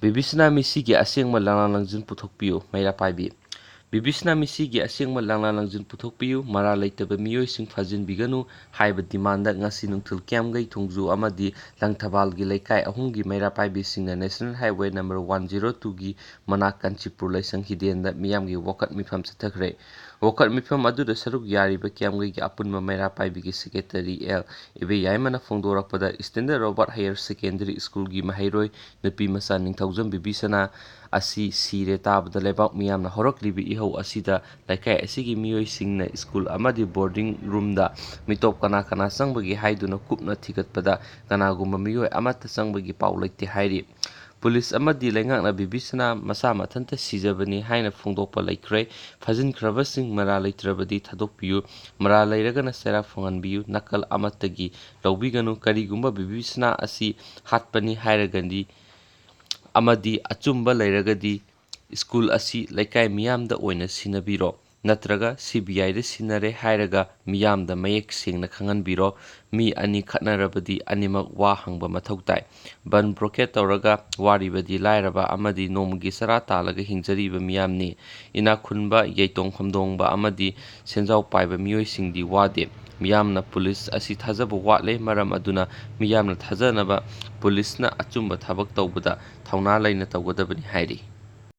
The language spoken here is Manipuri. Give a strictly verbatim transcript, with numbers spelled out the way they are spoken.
ꯕꯤꯕꯤꯁꯅꯥ ꯃꯤꯁꯤꯒꯤ ꯑꯁꯦꯡꯕ ꯂꯪꯂꯥ ꯂꯪꯖꯤꯟ ꯄꯨꯊꯣꯛꯄꯤꯌꯨ꯫ ꯃꯩꯔꯥ ꯄꯥꯏꯕꯤ꯫ ꯕꯤꯕꯤꯁꯅꯥ ꯃꯤꯁꯤꯒꯤ ꯑꯁꯦꯡꯕ ꯂꯪꯂꯥ ꯂꯪꯖꯤꯟ ꯄꯨꯊꯣꯛꯄꯤꯌꯨ, ꯃꯔꯥꯜ ꯂꯩꯇꯕ ꯃꯤꯑꯣꯏꯁꯤꯡ ꯐꯥꯖꯤꯟꯕꯤꯒꯅꯨ ꯍꯥꯏꯕ ꯗꯤꯃꯥꯟꯗ ꯉꯁꯤ ꯅꯨꯡꯊꯤꯜ ꯀꯤꯌꯥꯝꯒꯩ ꯊꯣꯡꯖꯨ ꯑꯃꯗꯤ ꯂꯪꯊꯕꯥꯜꯒꯤ ꯂꯩꯀꯥꯏ ꯑꯍꯨꯝꯒꯤ ꯃꯩꯔꯥ ꯄꯥꯏꯕꯤꯁꯤꯡꯅ national highway number one zero ꯇꯨꯒꯤ ꯃꯅꯥꯛ ꯀꯥꯟꯆꯤꯄꯨꯔ ꯂꯥꯏꯁꯪ ꯍꯤꯗꯦꯟꯗ ꯃꯤꯌꯥꯝꯒꯤ ꯋꯥꯀꯠ ꯃꯤꯐꯝ ꯆꯠꯊꯈ꯭ꯔꯦ꯫ ꯋꯥꯀꯠ ꯃꯤꯐꯝ ꯑꯗꯨꯗ ꯁꯔꯨꯛ ꯌꯥꯔꯤꯕ ꯀꯤꯌꯥꯝꯒꯩꯒꯤ ꯑꯄꯨꯟꯕ ꯃꯩꯔꯥ ꯄꯥꯏꯕꯤꯒꯤ ꯁꯦꯀ꯭ꯔꯦꯇꯔꯤ ꯑꯦꯜ ꯏꯕꯦꯌꯥꯏꯃꯅ ꯐꯣꯡꯗꯣꯔꯛꯄꯗ, ꯁ꯭ꯇꯦꯟꯗꯔꯠ ꯔꯣꯕꯥꯔꯠ ꯍꯥꯌꯔ ꯁꯦꯀꯦꯟꯗꯔꯤ ꯁ꯭ꯀꯨꯜꯒꯤ ꯃꯍꯩꯔꯣꯏ ꯅꯨꯄꯤ ꯃꯆꯥ ꯅꯤꯡꯊꯧꯖꯝ ꯕꯤꯕꯤꯁꯅꯥ ꯑꯁꯤ ꯁꯤꯔꯦ ꯇꯥꯕꯗ ꯂꯩꯕꯥꯛ ꯃꯤꯌꯥꯝꯅ ꯍꯧꯔꯛꯂꯤꯕ ꯏꯍꯧ ꯑꯁꯤꯗ ꯂꯩꯀꯥꯏ ꯑꯁꯤꯒꯤ ꯃꯤꯑꯣꯏꯁꯤꯡꯅ ꯁ꯭ꯀꯨꯜ ꯑꯃꯗꯤ ꯕꯣꯔꯗꯤꯡ ꯔꯨꯝꯗ ꯃꯤꯇꯣꯞ ꯀꯅꯥ ꯀꯅꯥ ꯆꯪꯕꯒꯦ ꯍꯥꯏꯗꯨꯅ ꯀꯨꯞꯅ ꯊꯤꯒꯠꯄꯗ ꯀꯅꯥꯒꯨꯝꯕ ꯃꯤꯑꯣꯏ ꯑꯃꯠꯇ ꯆꯪꯕꯒꯤ ꯄꯥꯎ ꯂꯩꯇꯦ ꯍꯥꯏꯔꯤ꯫ ꯄꯨꯂꯤꯁ ꯑꯃꯗꯤ ꯂꯩꯉꯥꯛꯅ ꯕꯤꯕꯤꯁꯅꯥ ꯃꯁꯥ ꯃꯊꯟꯇ ꯁꯤꯖꯕꯅꯤ ꯍꯥꯏꯅ ꯐꯣꯡꯗꯣꯛꯄ ꯂꯩꯈ꯭ꯔꯦ꯫ ꯐꯥꯖꯤꯟꯈ꯭ꯔꯕꯁꯤꯡ ꯃꯔꯥꯜ ꯂꯩꯇ꯭ꯔꯕꯗꯤ ꯊꯥꯗꯣꯛꯄꯤꯌꯨ, ꯃꯔꯥꯜ ꯂꯩꯔꯒꯅ ꯆꯩꯔꯥꯛ ꯐꯪꯍꯟꯕꯤꯌꯨ, ꯅꯥꯀꯜ ꯑꯃꯠꯇꯒꯤ ꯂꯧꯕꯤꯒꯅꯨ꯫ ꯀꯔꯤꯒꯨꯝꯕ ꯕꯤꯕꯤꯁꯅꯥ ꯑꯁꯤ ꯍꯥꯠꯄꯅꯤ ꯍꯥꯏꯔꯒꯗꯤ ꯑꯃꯗꯤ ꯑꯆꯨꯝꯕ ꯂꯩꯔꯒꯗꯤ ꯁ꯭ꯀꯨꯜ ꯑꯁꯤ ꯂꯩꯀꯥꯏ ꯃꯤꯌꯥꯝꯗ ꯑꯣꯏꯅ ꯁꯤꯟꯅꯕꯤꯔꯣ, ꯅꯠꯇ꯭ꯔꯒ ꯁꯤ ꯕꯤ ꯑꯥꯏꯗ ꯁꯤꯟꯅꯔꯦ ꯍꯥꯏꯔꯒ ꯃꯤꯌꯥꯝꯗ ꯃꯌꯦꯛ ꯁꯦꯡꯅ ꯈꯪꯍꯟꯕꯤꯔꯣ꯫ ꯃꯤ ꯑꯅꯤ ꯈꯠꯅꯔꯕꯗꯤ ꯑꯅꯤꯃꯛ ꯋꯥ ꯍꯪꯕ ꯃꯊꯧ ꯇꯥꯏ꯫ ꯕꯟ ꯕ꯭ꯂꯣꯀꯦꯠ ꯇꯧꯔꯒ ꯋꯥꯔꯤꯕꯗꯤ ꯂꯥꯏꯔꯕ ꯑꯃꯗꯤ ꯅꯣꯡꯃꯒꯤ ꯆꯔꯥ ꯇꯥꯜꯂꯒ ꯍꯤꯡꯖꯔꯤꯕ ꯃꯤꯌꯥꯝꯅꯤ꯫ ꯏꯅꯥꯛ ꯈꯨꯟꯕ, ꯌꯩꯇꯣꯡ ꯈꯝꯗꯣꯡꯕ ꯑꯃꯗꯤ ꯁꯦꯟꯖꯥꯎ ꯄꯥꯏꯕ ꯃꯤꯑꯣꯏꯁꯤꯡꯗꯤ ꯋꯥꯗꯦ꯫ ꯃꯤꯌꯥꯝꯅ ꯄꯨꯂꯤꯁ ꯑꯁꯤ ꯊꯥꯖꯕ ꯋꯥꯠꯂꯦ, ꯃꯔꯝ ꯑꯗꯨꯅ ꯃꯤꯌꯥꯝꯅ ꯊꯥꯖꯅꯕ ꯄꯨꯂꯤꯁꯅ ꯑꯆꯨꯝꯕ ꯊꯕꯛ ꯇꯧꯕꯗ ꯊꯧꯅꯥ ꯂꯩꯅ ꯇꯧꯒꯗꯕꯅꯤ ꯍꯥꯏꯔꯤ꯫